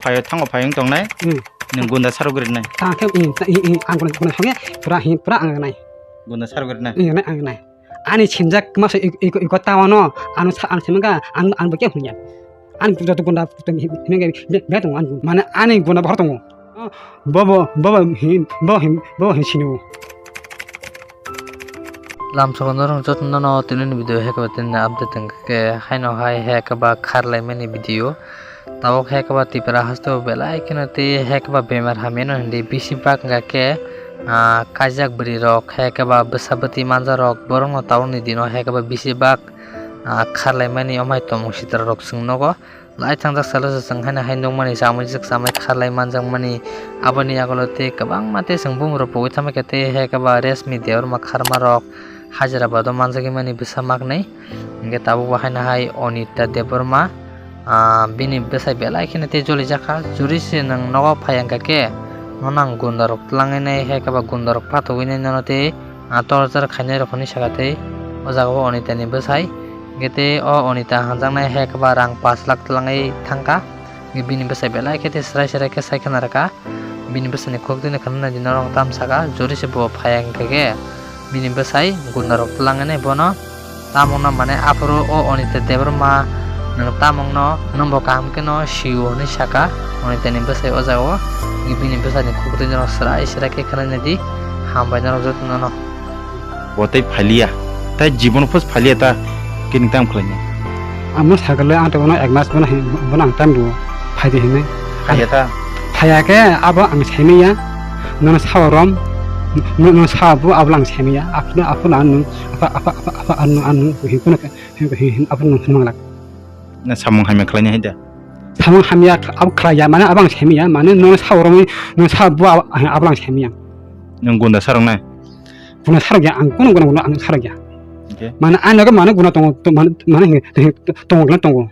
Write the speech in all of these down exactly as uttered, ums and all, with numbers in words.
Phaio thango phai wng tongnai. Hmm. Nwng gunda sarok rinai. Tang khe, hmm, ta-, hmm, hmm, ang guna, guna thangya, pura, hmm, pura ang nai. Gunda sarok rinai. Hmm, nai, ang nai. Ani sinjak masa ik-, ik-, iko tawano, ano sa-, ano simanga, ang, ang bakya hunya. Ani joto gunda, be, be, be tongo, ani, mane ani gunda bahar tongo. Bobo, bobo, hin, bo hin, bo hin sinu. Lamsoko norok jotono no tini ni video hai khe ba tini update wngkha khe haino hai hai khe ba kharlai mani video. Tabuk hai khe ba Tripura haste o belai kheno tei hai khe ba bemar hamya no hindi bisi bak wngkha khe, ah, kaijak bwrwi rok hai khe ba bwsa bwtwi manja rok borok no tabuk ni dino hai khe ba bisi bak, ah, kharlai mani omai tongmung sitra rok chwng nogo. Lai thangjak salo se chwng haino hai nukmani chamui jwk chamai kharlai manjakmani aboni yagulo tei kwbangma tei chwng bumungrok pogwi tamo khe tei hai khe ba Reshmi Debbarma kharma rok hajira bado manjagwi mani bwsa maknwi. Hinkhe tabuk bo haino hai Onita Debbarma, ah, bini bwsai belai kheno tei jolijakha. Juri se nwng nogo phai wngkha khe nono ang gunda rok twlangwi nai hai khe ba gunda rok patogwi nai nono tei ah, torchar khainai rok hinwi saka tei o jaga o Onita ni bwsai. Hinkhe tei o Onita hanjaknai hai khe ba rang pash lakh twlangwi thangkha. Hinkhe bini bwsai belai khe tei swrai swrai khe sai khna rwkha. Bini bwsai ni khuk twi no khna nai di norok tam saka jori se bo phai ya hinkhe khe bini bwsai gunda rok twlangwi nai bono. Tamungno mane aphuru o Onita Debbarma nwng tamungno nwngbo kaham kheno sio hinwi saka Onita ni bwsai o jaga o. Bini bwsai ni khuk twi norok swrai swrai khe khna nai di. Hambai norok jotono no. Bo tei phaliya, tei jibon phos phaliya ta kini tam khlainai. Amo sakale ang tei bono ek mas bono hin, bono ang time rwo, phaidi hinwi. Phaiya ta? Phaiya khe abo ang saimanya, nono sao rom, no-, nono sao bu abo ang saimanya, aphuru, aphuru ang nung, apa, apa, apa, apa, ang nung, ang nung, hin kuno khe, hin, hin, hin, aphuru nung hin manglak. Na samung hamya khlainai hai da? Samung hamya kh-, abo khlaiya, mane abo ang saimanya, mane nono sao romwi, nono sao bu abo, abo ang saimanya. Nwng gunda sarok nai? Guna sarok ya, ang kuno guna guna ang sarok ya. Hingke? Mane ang nogo mane guna tongo, to-, mane, mane hinge, to-, tongo guna tongo.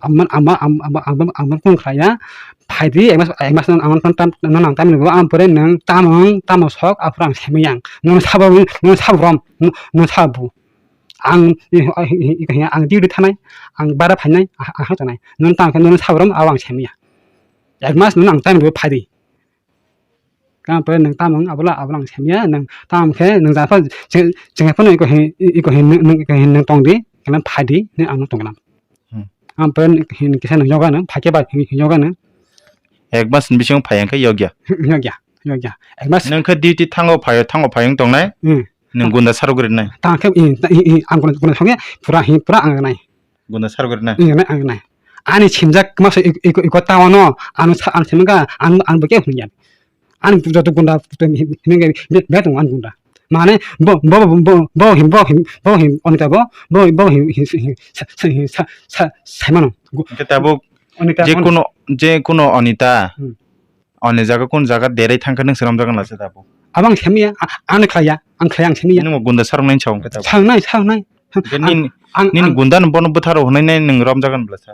Amman, amma, am-, amma, amma, amma kung khlaiya, phaidi, ekmas, ekmas nang, amman tam, tam, nang, nang tam nang, am pore nang tam ang, tam ang sok, aphuru ang semiyang. Nang sabo, nang sabo rom, nang, nang sabo. Ang, i, i, i, i, ang duty thanai, ang bara phainai, ah, ah, thanai. Nang tam khe nang sabo rom, aw ang semiya. Ekmas nang tam nang phaidi. Tamo pore nwng tamo wng abola, abola ang semya, nwng tamo khe nwng jafo, je-, jengphano iko hin, iko hin nwng, nwng, iko hin nwng tong di, khe nwng phai di, hinwi ang nwng tong gwnang. Hmm. Tamo pore hin kisa nwng yokya nwng, phai khe bai hin, hin yokya nwng. Ek mas ni bisingo phai hwnkhe yokya? Yokya, yokya. Ek mas. Nwng khe duty thango phai, thango phai wng tongnai? Hmm. Nwng gunda sarok rinai? Tamo khe, i, i, i, ang gunda, gunda thangya, pura hin, pura ang nai. Gunda sarok rinai? Ang nai, ang nai. Ani simjak masa ik-, ik-, iko tawano, ano sa-, ano simjak, ang, ang bo khe hwnyan. Ani joto gunda, hwnwi be, be tongo ani gunda. Mane, bo, bo, bo, bo, bo him, bo him, bo him, Onita bo, bo, bo him, him, him, sa, sa, sa, sa, saimano. Gu-, Hwnkhe tabuk Onita, je Onita. Kuno, je kuno Onita, Hmm. Ani jaga kun jaga derai thangkhe nwng se romjak wngla se tabuk? Abo ang semiya, a-, ano khlaiya, ang khlaiya ang semiya. Nwng gunda sarok nai sao hwnkhe tabuk? Sao nai, sao nai. Hwnkhe Ang, nini, ang, nini ang gunda no bono bwtharo hwnwi nai nwng romjak wngla sa?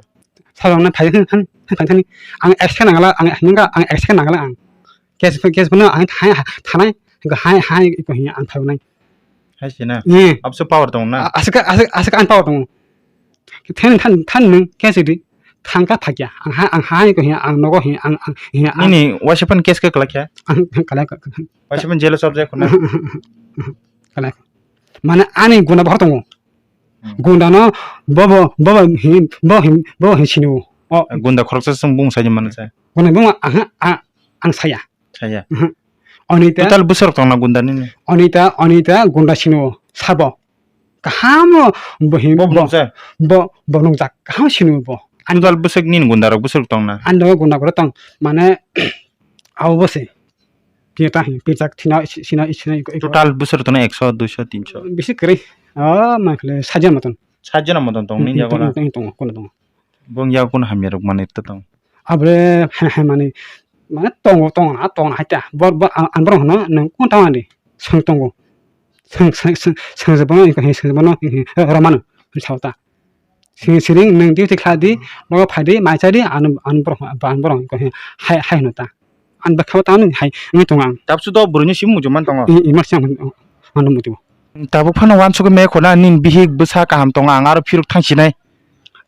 Sarok nai phai hwn, hwn, hwn, hwn, hwn. Ang action nangla, ang hwnga, ang action nangla ang. Case, case bono ang thai, thanai, hai, hai, iko hiya ang phai nai. Hai se na? Eh. Abso power tong na? A-, aswk, aswk, aswk ang power tongo. Than, than, than nwng, khe sidi. Thangkha phakya. Ang ha, ang ha, ko hiya, ang nogo hiya, ang, ang, hiya, ang. Nini waisa phano case khe kwlai kha? Ang, ang kwlai kha. Waisa phano jail o chop jai khuna? Kwlai kha. Mane ani gunda bahar tongo. Hmm. Gunda no, bobo, bobo hin, bo hin, bo hin sinu. O. Gunda khoroksa sung bung sai mano sai. Gunda bung ang, ang, ang saya. Saya. Mhm. Onita. Total bwswk tongna gunda nini? Onita, Onita gunda sino sabo. Kaham bo hin Bo bo, bwngjak? Bo, bo nungjak. Kaham sino bo. Ani Total bwswk nini gunda rok bwswk tongna? Ani loge gunda gura tong. Mane, abo bo se. Pirta hin, pirta thina, sina, sina, iko, iko. Total bwswk tongna ekso, duiso, tinso? Bisi kwrwi. Oh, ma khle, sajana moton. Sajana moton tong, nini Hmm, yago na? Tong, tong, tong, kono tong. Bong yago kono hamya rok manwi ta tong? Abole, he, he, mani, mane tongo, tongo na, tongo na, haita. Bor, bor, ang, ang borok hino, nang kun tama di, seng tongo. Seng, seng, seng, seng je bono, he, seng je bono, he, he, romano, he, sao ta. Seng, sering, nang di, di kha di, logo phai di, mai cha di, ang, ang borok, ang borok, he, hai, hai hino ta. Ang bakha ta, ang hai, ang tongo ang. Tapsu do buruni simu mujuman tongo. I, i, mas yang, ang muju. Tabuk phano wansugwi me khona, nin bihik bwsa kaham tongo, ang aro phiruk thang sinai.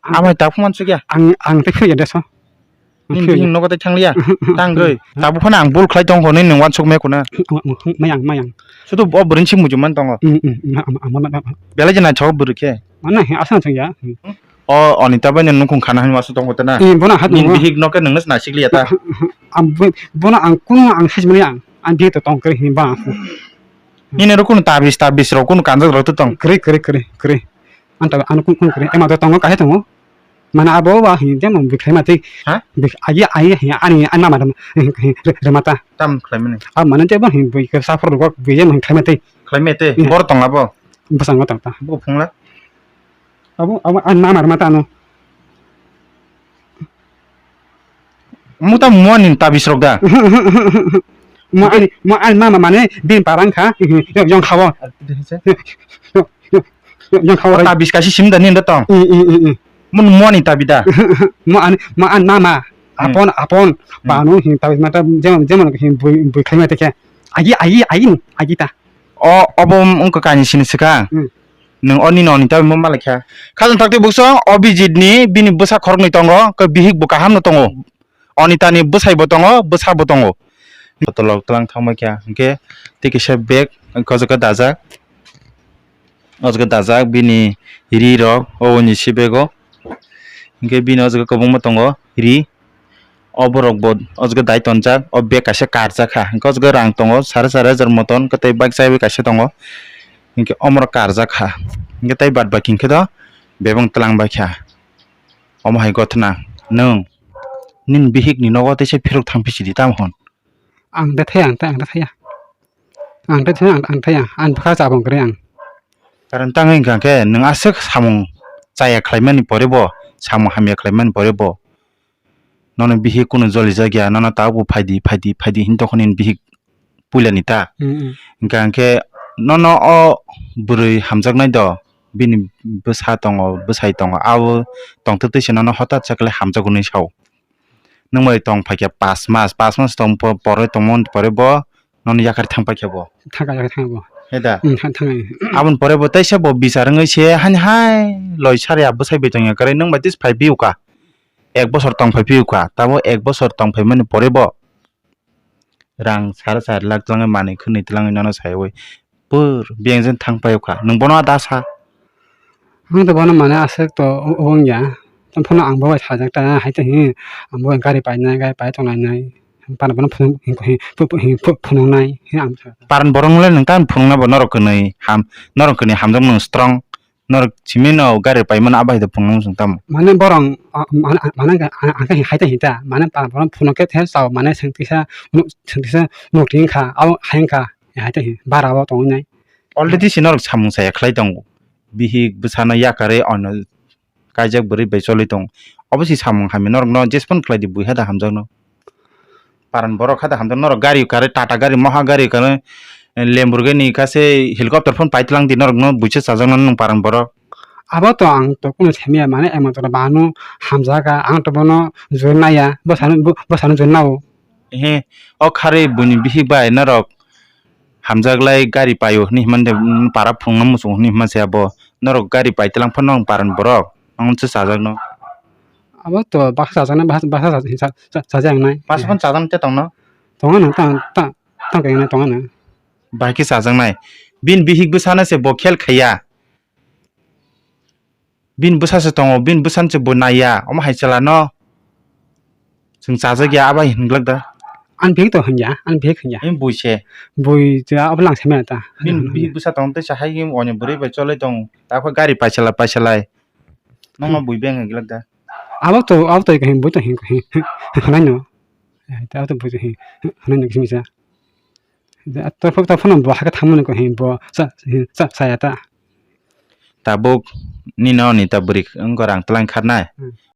Ang Amai tabuk mansugya? Ang, ang te phiruk ya deso. Nini bihik nogo tei thangliya. Tangwi. Tabuk phano ang bul khlai tongkho, nini nwng uansuk me kuna. Mayang, mayang. Sudu bo bwrwini si muchung man tongo. Belai je naithok bwrwi khe. Mana he asa chang ya. O Anita bai nini nukhung khana hinwi uansuk tongkho tana. Bono hat nini bihik no khe nwngno naisik liya ta. Bono ang kuno ang sijmani ang. Ang bihik to tong khe hinba. Nini ro kuno tabis tabis rok kuno kanjak rok to tong. Kwrwi, kwrwi, kwrwi, kwrwi. Ang ta ano kun kun kwrwi. Ema to tongo, kahai tongo. Mana abo ba hin jemon bwkhlai ma tei. Ha? Bwk-, agi, agi, hin ani, ani mama dam, hin, hin, re-, remata. Tam khlai mani. A mana jemon hin bwi ke saphor rok bwi jemon hin khlai ma tei. Khlai ma tei. Bor tong abo. Bwsang ma tong ta. Bo phungla. Abo, abo ani mama remata ano. Muta muani tabis rok da. Mo ani, mo ani mama mane bin parang kha. Yong, yong khawo. Yong, yong, yong khawo. Tabis kasi sim da ni da tong. Mun muani tabi da. Mo ani, mo ani mama. Apon, apon. Pano hin tabis mata jemon, jemon hin bui, bui khlai mata khe. Agi, agi, agi, agi ta. O, obo wngkha kainwi sini swkang. Nwng o nini oni tabimo malaikha. Khajang thakti bukso, o Abhijit ni bini bwsa khoroknwi tongo, khe bihik bo kaham no tongo. Anita ni bwsai bo tongo, bwsa bo tongo. Tolok tlang thangbai kha, hwnkhe tei kisa bag, hwnkhe o jaga dajak. O jaga dajak bini ri rok, o ni si bag o. Hwnkhe bini o jaga kwbangma tongo, ri. O borok bo o jaga dai tonjak, o bag kaisa karjak kha. Hwnkhe o jaga rang tongo, sare sare hajar moton, hwnkhe tei bike chawi kaisa tongo. Hwnkhe omorok karjak kha. Hwnkhe tei bad baki hwnkhe do bebang twlang bai kha. Omo hai gothna, nwng nini bihik ni nogo teisa phirok thang phi sidi tamo hwn? Ang da thaya, ang ta, ang da thaya. Ang da thaya, ang, ang thaya. Ang bwkha chabang kwrwi ang. Karon tangwi hwnkha khe nwng aswk samung chaya khlaimani pore bo, samung hamya khlaimani pore bo. Nono bihik kunu jolijak ya, nono tabuk bo phaidi, phaidi, phaidi hin tongkha nini bihik puila ni ta. Hwnkha hwnkhe nono o bwrwi hamjaknai do, bini bwsa tongo, bwsai tongo, abo tongtwtwi se nono hotat sa khe hamjakgo hinwi sao. Nwng bai tong phaikha pas mas, pas mas tong po-, porwi tongmani pore bo nono yakar thang paikha bo. Thang ka yakar thang bo. He da? Thang, thang. Aboni pore bo teisa bo bichar wngwi se hani hai loi sari a bwsai bai tongya kwrwi nwng bai tis phai phiyokha. Ek bosor tong phai phiyokha. Tamo ek bosor tong phaimani pore bo rang sara sari lak twlangwi manwi khwnwi twlangwi nono saiwi pur biyang jani thang paiyokha. Nwng bono da sa? Ang to bono mane aswk to o-, wngya. Tamo phano ang bo bai sajak ta, hai to hi, ang bo gari painai, gari pai tonglainai. Para bono phunuk, hi, hi, phu-, phu-, hi, phu-, phunuknai, hi ang sa. Paran borok le nwng tamo phunukna bo norok kwnwi ham, norok kwnwi hamjak nwng strong, norok simi no gari paimano abo hai to phunuknai nwng tamo. Mane borok, a, mane, mane ang, ang, ang khe hai ta hi ta, mane para bono phunuk khe the sao, mane swng tisa, nuk, swng tisa nuk ring kha, abo hai wngkha, hai ta hi, bara o tongwi nai. Already se norok samung saya khlai tongo. Bihik bwsano yakarwi ano kaijak bwrwi bai choli tong. Obo se samung hamya norokno jesphano khlai di, bui hada hamjakno. Paran borok hada hamjak norok gari karwi, Tata gari, moha gari karwi, Lamborghini kase helicopter phano paitlang di norokno buicha chajaknani nwng paran borok. Abo to ang to kunu samiya mane emon to bano hamjaga, ang to bono jor naya, bwsano, bwsano jor nao. He, o kharwi buini bihik bai norok hamjaklai gari paio hinwi himande, mm, para phunukna muchungo hinwi himase abo. Norok gari paitlang phano nwng paran borok, nwng se chajakno. Abo to baksa chajaknai, baksa, baksa cha-, cha-, chajaknai. Baksa phano chajaknai te tongno? Tongo no, tang, tang, tang khe tongo no. Bahai khe chajaknai. Bini bihik bwsano se bo khel khaiya. Bini bwsa se tongo, bini bwsano se bo naiya, omo hai chwla no chwng chajak ya, abo hai hwnglak da. Ani bihik to hwnya, ani bihik hwnya. Bini bui se. Bui chwla abo lang se manya ta. Bini bihik bwsa tong tei sa hai khe oni bwrwi bai cholai tong, ta khe gari paisala paisalai. Nokno bui beng hwnglak da. Abo to, abo to hin bui to hin, hin, hin, hwnai no. Abo to bui to hin, hwnai no kisa misa. Torfok torfok no bo hakhe thangmani ko hin bo cha, cha, chaya ta. Tabuk nini oni ta bwrwi wngkha rang twlang kharnai. Hmm.